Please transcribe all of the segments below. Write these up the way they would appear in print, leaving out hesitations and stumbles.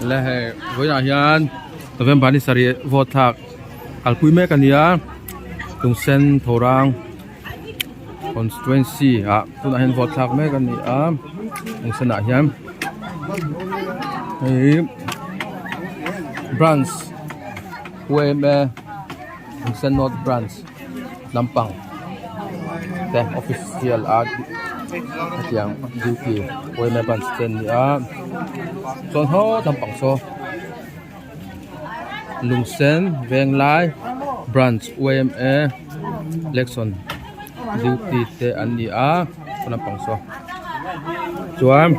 Le hei vawiinah hian November ni sarih vote thlak kalpui mek a ni a Lungsen Thorang constituency ah tunah hian vote thlak mek a ni a Lungsen ah hian hei branch yma Lungsen North branch lampang te official a hetiang duty yma branch te an ni a chuan haw lampang saw Lungsen Venglai branch yma election duty te an ni a saw lampang saw chuan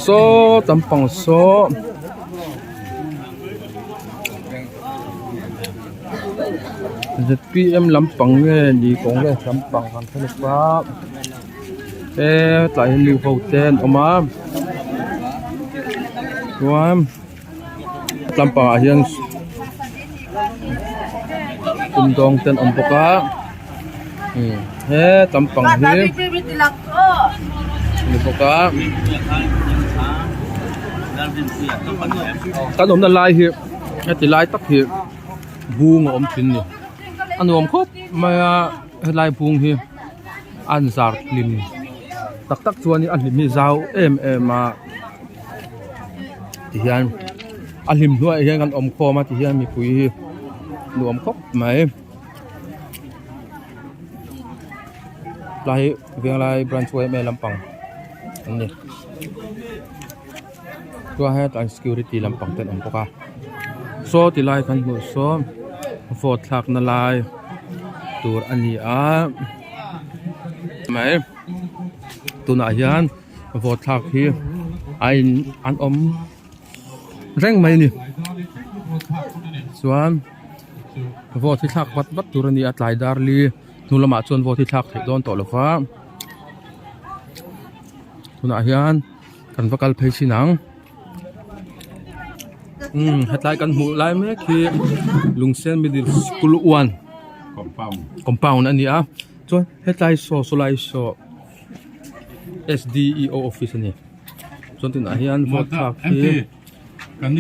saw lampang saw. Zpm lampang nge ni congress lampang kan hre lova hetlai hi nu ho te an awm a chuan lampang ah hian sumdawng te an awm bawk a he lampang hi a ni bawk a kan awmna lai hi heti lai tak hi bung a awm thin a ni a nuam khawp mai a helai bung hi an zar hlim tak tak chuan a hlim hi zau em em a tihian a hlim hnuaiah hian kan awm khawm a tihian mipui hi nuam khawp mai tlai venglai branch yma lampang an ni chuan hetah security lampang te an awm bawk a saw ti lai kan hmuh saw vote thlak na lai tur a ni a mai tunah hian vote thlak hi a in an awm reng mai a ni chuan vote hi thlak vat vat tur a ni a tlai dar li hnu lamah chuan vote hi thlak theih dawn tawh lo va tunah hian. Kan va kal phei chin ang umm hetlai kan hmuh lai mek hi Lungsen middle school one compound a ni a chuan hetlai saw sawlai saw S_D_E_O office a ni chuan tunah hian vote thlak hi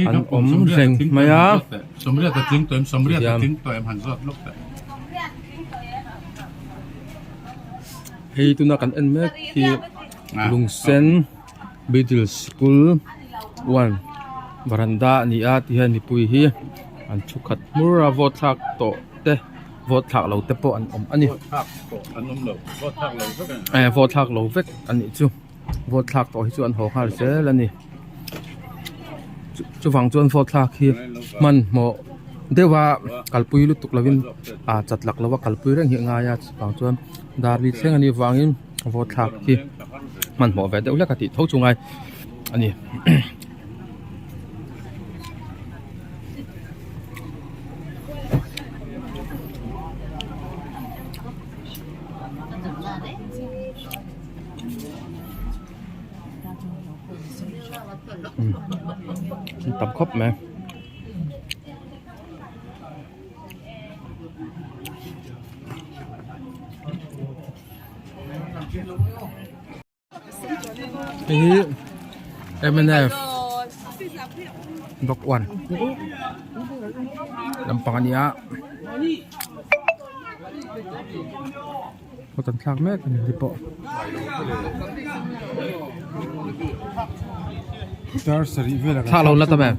an awm reng mai a hei tuna kan en mek hi. Lungsen middle school one varanda a ni a ti hian mipui hi an thu khat hmur a vote thlak tawh te vote thlak lo te pawh an awm a ni eh vote thlak lo vek a nih chu vote thlak tawh hi chu an haw nghal zel a ni chuvang chuan vote thlak hi hmanhmawh deuh a kalpui lutuk lovin ah chat lak lova kalpui reng hi a ngai a chuvang chuan dar li thleng a nih vangin. Vote thlak hi hmanhmawh ve deuh hlek a tih tho chu ngai a ni. Tam khawp mai. Hei hi mnf block one lampang a ni a khaw tan thlak mek a ni te pawh. Thla lo la ta em?